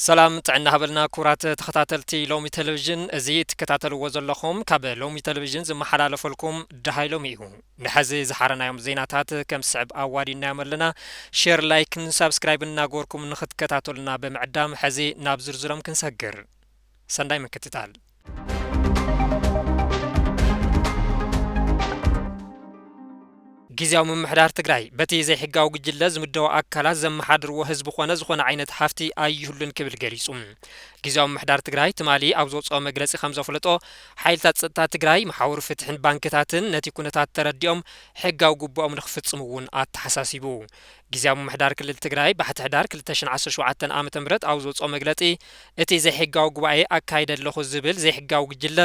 ሰላም ጥዕና ሃበልና ክቡራት ተኸታተልቲ ሎሚ ቴሌቪዥን። እዚ ትከታተልዎ ዘለኹም ካብ ሎሚ ቴሌቪዥን ዝመሓላለፈልኩም ደሃይ ሎሚ እዩ። ንሐዚ ዝሓረናዮም ዜናታት ከም ስዕብ ኣዋዲናዮም ኣለና። ሼር፣ ላይክን ሳብስክራይብን እናገበርኩም ንክትከታተሉና ብምዕዳም፣ ሐዚ ናብ ዝርዝሮም ክንሰግር። ሰናይ ምክትታል። ግዝያዊ ምምሕዳር ትግራይ፣ በቲ ዘይሕጋዊ ጉጅለ ዝምደቡ ኣካላት ዘመሓድርዎ ህዝቢ ኾነ ዝኾነ ዓይነት ሃፍቲ ኣይህሉን ክብል ገሊጹ። ግዝያዊ ምምሕዳር ትግራይ ትማሊ ኣብ ዘውፅኦ መግለፂ ከም ዘፍለጦ፣ ሓይልታት ፀጥታ ትግራይ፣ መሓውር ፍትሕን ባንክታትን ነቲ ኩነታት ተረዲኦም ሕጋዊ ግቡኦም ንክፍፅሙ እውን ኣተሓሳሲቡ። ግዝያዊ ምምሕዳር ክልል ትግራይ ባሕቲ ሕዳር ክልተ ሽሕን ዓሰርተ ሸውዓተን ዓመተ ምህረት ኣብ ዘውፅኦ መግለፂ፣ እቲ ዘይሕጋዊ ጉባኤ ኣካይደ ኣለኹ ዝብል ዘይሕጋዊ ጉጅለ፣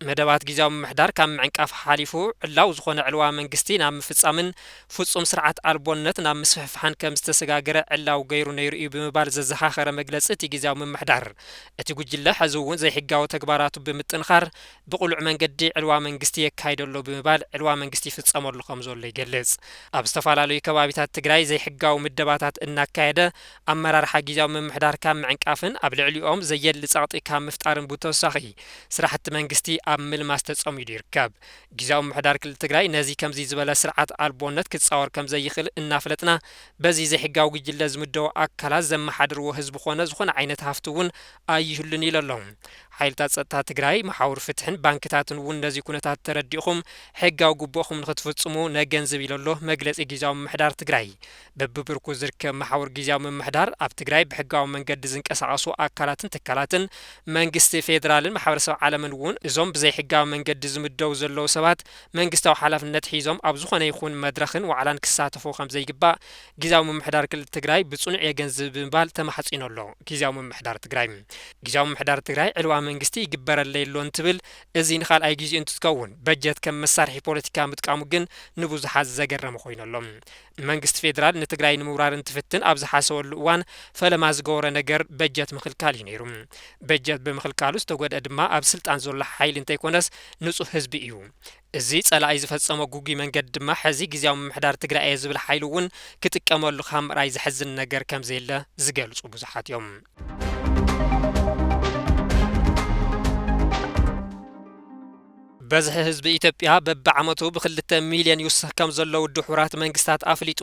መደባት ግዝያዊ ምምሕዳር ካብ ምዕንቃፍ ሓሊፉ፣ ዕላው ዝኾነ ዕልዋ መንግስቲ ናብ ምፍጻምን ፍጹም ስርዓት ኣልቦነት ናብ ምስፍሕፋሕን ከም ዝተሰጋገረ ዕላው ገይሩ ነይሩ እዩ ብምባል ዘዘኻኸረ መግለጺ እቲ ግዝያዊ ምምሕዳር፣ እቲ ጉጅለ ሕዚ እውን ዘይሕጋዊ ተግባራቱ ብምጥንኻር፣ ብቕሉዕ መንገዲ ዕልዋ መንግስቲ የካይድ ኣሎ ብምባል ዕልዋ መንግስቲ ይፍጸመሉ ከም ዘሎ ይገልጽ። ኣብ ዝተፈላለዩ ከባቢታት ትግራይ ዘይሕጋዊ ምደባታት እናካየደ፣ ኣመራርሓ ግዝያዊ ምምሕዳር ካብ ምዕንቃፍን ኣብ ልዕሊኦም ዘየድሊ ጸቕጢ ካብ ምፍጣርን ብተወሳኺ፣ ስራሕቲ መንግስቲ ኣብ ምልማስ ተጸሚዱ ይርከብ። ግዝያዊ ምምሕዳር ክልል ትግራይ ነዚ ከምዚ ዝበለ ስርዓት ኣልቦነት ክጻወር ከም ዘይኽእል እናፍለጥና፣ በዚ ዘይሕጋዊ ጉጅለ ዝምደቡ ኣካላት ዘመሓድርዎ ህዝቢ ኾነ ዝኾነ ዓይነት ሃፍቲ እውን ኣይህሉን ኢሉ ኣሎ። ሓይልታት ጸጥታ ትግራይ፣ መሓውር ፍትሕን ባንክታትን እውን ነዚ ኩነታት ተረዲእኹም ሕጋዊ ግቡእኹም ንክትፍጽሙ ነገንዝብ ኢሉ ኣሎ መግለጺ ግዝያዊ ምምሕዳር ትግራይ። በብብርኩ ዝርከብ መሓውር ግዝያዊ ምምሕዳር፣ ኣብ ትግራይ ብሕጋዊ መንገዲ ዝንቀሳቐሱ ኣካላትን ትካላትን፣ መንግስቲ ፌዴራልን ማሕበረሰብ ዓለምን እውን እዞም ብዘይሕጋዊ መንገዲ ዝምደቡ ዘለዉ ሰባት መንግስታዊ ሓላፍነት ሒዞም ኣብ ዝኾነ ይኹን መድረኽን ዋዕላን ክሳተፉ ከም ዘይግባእ ግዝያዊ ምምሕዳር ክልል ትግራይ ብጽኑዕ የገንዝብ ብምባል ተማሕጺኑ ኣሎ ግዝያዊ ምምሕዳር ትግራይ። ግዝያዊ ምምሕዳር ትግራይ ዕልዋ መንግስቲ ይግበረለይ ኣሎ እንትብል፣ እዚ ንኻልኣይ ግዜኡ እንትትከውን፣ በጀት ከም መሳርሒ ፖለቲካ ምጥቃሙ ግን ንብዙሓት ዘገረመ ኮይኑ ኣሎ። መንግስቲ ፌዴራል ንትግራይ ንምውራር እንትፍትን ኣብ ዝሓሰበሉ እዋን ፈለማ ዝገበሮ ነገር በጀት ምኽልካል እዩ ነይሩ። በጀት ብምኽልካሉ ዝተጎድአ ድማ ኣብ ስልጣን ዘሎ ሓይሊ እንተይኮነስ ንጹህ ህዝቢ እዩ። እዚ ጸላኢ ዝፈጸሞ ግጉይ መንገዲ ድማ ሕዚ ግዝያዊ ምምሕዳር ትግራይ እየ ዝብል ሓይሊ እውን ክጥቀመሉ ካብ ምርኣይ ዘሕዝን ነገር ከም ዘየለ ዝገልጹ ብዙሓት እዮም። በዝሒ ህዝቢ ኢትዮጵያ በብዓመቱ ብክልተ ሚልዮን ይውስኽ ከም ዘለዉ ድሑራት መንግስታት ኣፍሊጡ።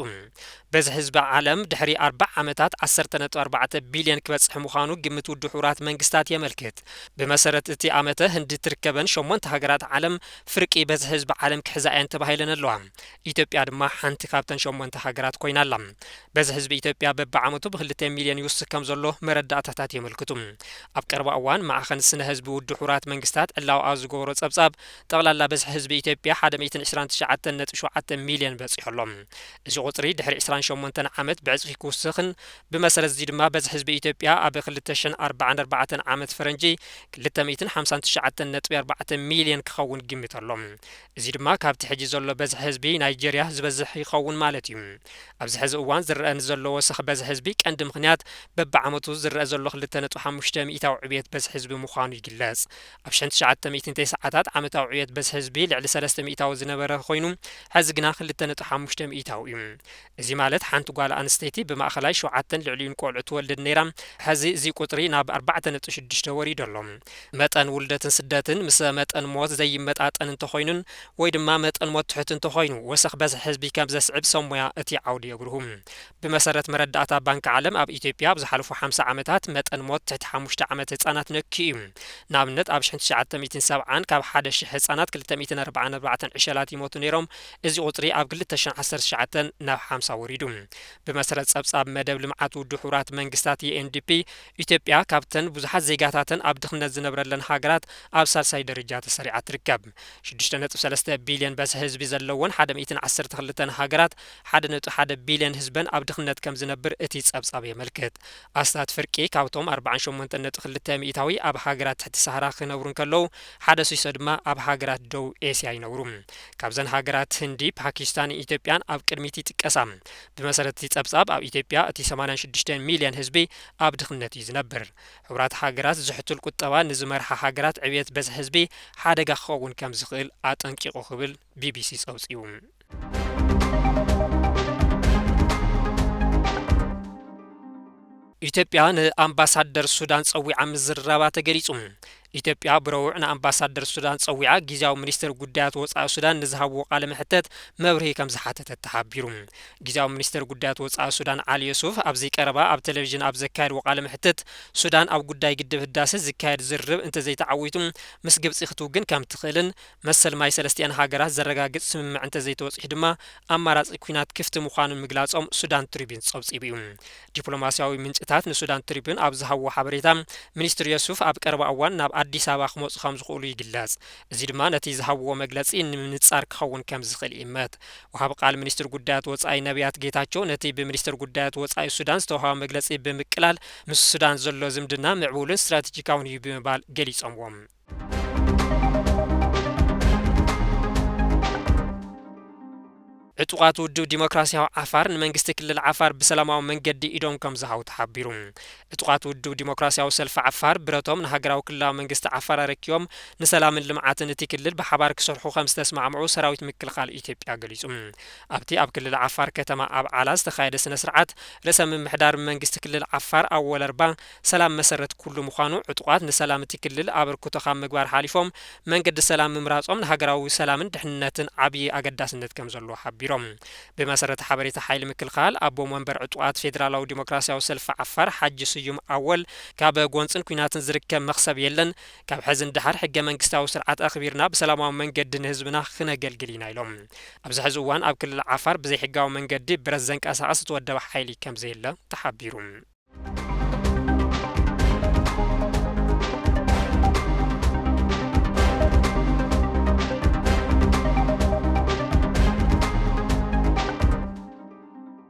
በዝሒ ህዝቢ ዓለም ድሕሪ ኣርብዓ ዓመታት ዓሰርተ ነጥቢ ኣርባዕተ ቢልዮን ክበጽሕ ምዃኑ ግምት ውድብ ሕቡራት መንግስታት የመልክት። ብመሰረት እቲ ዓመተ ህንዲ ትርከበን ሸሞንተ ሃገራት ዓለም ፍርቂ በዝሒ ህዝቢ ዓለም ክሕዛ እየን ተባሂለን ኣለዋ። ኢትዮጵያ ድማ ሓንቲ ካብተን ሸሞንተ ሃገራት ኮይና ኣላ። በዝሒ ህዝቢ ኢትዮጵያ በብዓመቱ ብክልተ ሚልዮን ይውስኽ ከም ዘሎ መረዳእታታት የመልክቱ። ኣብ ቀረባ እዋን ማዕኸን ስነ ህዝቢ ውድብ ሕቡራት መንግስታት ዕላው ኣብ ዝገበሮ ጸብጻብ፣ ጠቕላላ በዝሒ ህዝቢ ኢትዮጵያ ሓደ ሚእትን ዕስራን ትሽዓተን ነጥቢ ሸውዓተ ሚልዮን በጺሑ ኣሎ። እዚ ቁጽሪ ድሕሪ ዕስራን ሸሞንተን ዓመት ብዕጽፊ ክውስኽን፣ ብመሰረት እዚ ድማ በዝሒ ህዝቢ ኢትዮጵያ ኣብ ክልተ ሽሕን ኣርባዓን ኣርባዕተን ዓመት ፈረንጂ ክልተ ሚእትን ሓምሳን ትሽዓተን ነጥቢ ኣርባዕተ ሚልዮን ክኸውን ግምት ኣሎ። እዚ ድማ ካብቲ ሕጂ ዘሎ በዝሒ ህዝቢ ናይጀርያ ዝበዝሕ ይኸውን ማለት እዩ። ኣብዚ ሕዚ እዋን ዝረአ ንዘሎ ወሰኽ በዝሒ ህዝቢ ቀንዲ ምኽንያት በብዓመቱ ዝረአ ዘሎ ክልተ ነጥቢ ሓሙሽተ ሚእታዊ ዕብየት በዝሒ ህዝቢ ምዃኑ ይግለጽ። ኣብ ሽሕን ትሽዓተ ሚእትን ተስዓታት ዓመታዊ ዕብየት በዝሒ ህዝቢ ልዕሊ ሰለስተ ሚእታዊ ዝነበረ ኮይኑ፣ ሕዚ ግና ክልተ ነጥቢ ሓሙሽተ ሚእታዊ እዩ። እዚ ማለት ሓንቲ ጓል ኣንስተይቲ ብማእኸላይ ሸውዓተን ልዕሊኡን ቆልዑ ትወልድ ነይራ። ሕዚ እዚ ቁጽሪ ናብ ኣርባዕተ ነጥቢ ሽዱሽተ ወሪዱ ኣሎ። መጠን ውልደትን ስደትን ምስ መጠን ሞት ዘይመጣጠን እንተኾይኑን ወይ ድማ መጠን ሞት ትሑት እንተኾይኑ፣ ወሰኽ በዝሒ ህዝቢ ከም ዘስዕብ ሰብ ሞያ እቲ ዓውዲ የብርሁ። ብመሰረት መረዳእታ ባንክ ዓለም፣ ኣብ ኢትዮጵያ ኣብ ዝሓለፉ ሓምሳ ዓመታት መጠን ሞት ትሕቲ ሓሙሽተ ዓመት ህጻናት ነክዩ እዩ። ንኣብነት፣ ኣብ ሽሕን ትሽዓተ ሚእትን ሰብዓን ካብ ሓደ ሽሕ ህጻናት ክልተ ሚእትን ኣርባዓን ኣርባዕተን ዕሸላት ይሞቱ ነይሮም። እዚ ቁጽሪ ኣብ ክልተ ሽሕን ዓሰርተ ትሽዓተን ናብ ሓምሳ ወሪዱ። ብመሰረት ጸብጻብ መደብ ልምዓት ውድብ ሕቡራት መንግስታት፣ ዩ ኤን ዲ ፒ፣ ኢትዮጵያ ካብተን ብዙሓት ዜጋታተን ኣብ ድኽነት ዝነብረለን ሃገራት ኣብ ሳልሳይ ደረጃ ተሰሪዓ ትርከብ። ሽዱሽተ ነጥቢ ሰለስተ ቢልዮን በዝሒ ህዝቢ ዘለወን ሓደ ሚእትን ዓሰርተ ክልተን ሃገራት፣ ሓደ ነጥቢ ሓደ ቢልዮን ህዝበን ኣብ ድኽነት ከም ዝነብር እቲ ጸብጻብ የመልክት። ኣስታት ፍርቂ ካብቶም ኣርባዓን ሸሞንተን ነጥቢ ክልተ ሚእታዊ ኣብ ሃገራት ትሕቲ ሳህራ ክነብሩ እንከለዉ፣ ሓደ ሲሶ ድማ ኣብ ሃገራት ደቡብ ኤስያ ይነብሩ። ካብዘን ሃገራት ህንዲ፣ ፓኪስታንን ኢትዮጵያን ኣብ ቅድሚት ይጥቀሳ። ብመሰረት እቲ ጸብጻብ፣ ኣብ ኢትዮጵያ እቲ ሰማንያን ሽዱሽተ ሚልዮን ህዝቢ ኣብ ድኽነት እዩ ዝነብር። ሕቡራት ሃገራት ዝሕቱል ቁጠባ ንዝመርሓ ሃገራት ዕብየት በዝሒ ህዝቢ ሓደጋ ክኸውን ከም ዝኽእል ኣጠንቂቑ ክብል ቢ ቢ ሲ ጸውጺኡ። ኢትዮጵያ ንኣምባሳደር ሱዳን ጸዊዓ ምዝርራባ ተገሊጹ። ኢትዮጵያ ብረቡዕ ንኣምባሳደር ሱዳን ጸዊዓ ግዝያዊ ሚኒስትር ጉዳያት ወጻኢ ሱዳን ንዝሃብዎ ቃለ መሕተት መብርሂ ከም ዝሓተተት ተሓቢሩ። ግዝያዊ ሚኒስትር ጉዳያት ወጻኢ ሱዳን ዓሊ ዮሱፍ ኣብዚ ቀረባ ኣብ ቴሌቪዥን ኣብ ዘካየድዎ ቃለ መሕተት፣ ሱዳን ኣብ ጉዳይ ግድብ ህዳሰ ዝካየድ ዝርርብ እንተዘይተዓዊቱ ምስ ግብጺ ክትውግን ከም ትኽእልን መሰል ማይ ሰለስቲኣን ሃገራት ዘረጋግጽ ስምምዕ እንተዘይተወጺሑ ድማ ኣማራጺ ኲናት ክፍቲ ምዃኑን ምግላጾም ሱዳን ትሪቢን ጸብጺቡ እዩ። ዲፕሎማስያዊ ምንጭታት ንሱዳን ትሪቢን ኣብ ዝሃብዎ ሓበሬታ፣ ሚኒስትር ዮሱፍ ኣብ ቀረባ እዋን ናብ ኣዲስ ኣበባ ክመጹ ከም ዝኽእሉ ይግለጽ። እዚ ድማ ነቲ ዝሃብዎ መግለጺ ንምንጻር ክኸውን ከም ዝኽእል ይእመት። ወሃቢ ቃል ሚኒስትር ጉዳያት ወጻኢ ነቢያት ጌታቸው ነቲ ብሚኒስትር ጉዳያት ወጻኢ ሱዳን ዝተዋህበ መግለጺ ብምቅላል፣ ምስ ሱዳን ዘሎ ዝምድና ምዕቡልን ስትራቴጂካውን እዩ ብምባል ገሊጾምዎ። ዕጡቓት ውድብ ዲሞክራሲያዊ ዓፋር ንመንግስቲ ክልል ዓፋር ብሰላማዊ መንገዲ ኢዶም ከም ዝሃቡ ተሓቢሩ። ዕጡቓት ውድብ ዲሞክራሲያዊ ሰልፊ ዓፋር ብረቶም ንሃገራዊ ክልላዊ መንግስቲ ዓፋር ኣረኪቦም ንሰላምን ልምዓትን እቲ ክልል ብሓባር ክሰርሑ ከም ዝተስማዕምዑ ሰራዊት ምክልኻል ኢትዮጵያ ገሊጹ። ኣብቲ ኣብ ክልል ዓፋር ከተማ ኣብ ዓላ ዝተኻየደ ስነ ስርዓት፣ ርእሰ ምምሕዳር መንግስቲ ክልል ዓፋር ኣወል ኣርባ ሰላም መሰረት ኩሉ ምዃኑ፣ ዕጡቓት ንሰላም እቲ ክልል ኣበርክቶ ካብ ምግባር ሓሊፎም መንገዲ ሰላም ምምራጾም ንሃገራዊ ሰላምን ድሕንነትን ዓብዪ ኣገዳስነት ከም ዘለዎ ሓቢሮም። ብመሰረት ሓበሬታ ሓይሊ ምክልኻል፣ ኣቦ መንበር ዕጡቓት ፌዴራላዊ ዲሞክራሲያዊ ሰልፊ ዓፋር ሓጂ ስዩም ኣወል፣ ካብ ጎንፅን ኲናትን ዝርከብ መኽሰብ የለን፣ ካብ ሕዚ ንደሓር ሕገ መንግስታዊ ስርዓት ኣኽቢርና ብሰላማዊ መንገዲ ንህዝብና ክነገልግል ኢና ኢሎም። ኣብዚ ሕዚ እዋን ኣብ ክልል ዓፋር ብዘይሕጋዊ መንገዲ ብረት ዘንቀሳቐስ ዝተወደበ ሓይሊ ከም ዘየለ ተሓቢሩ።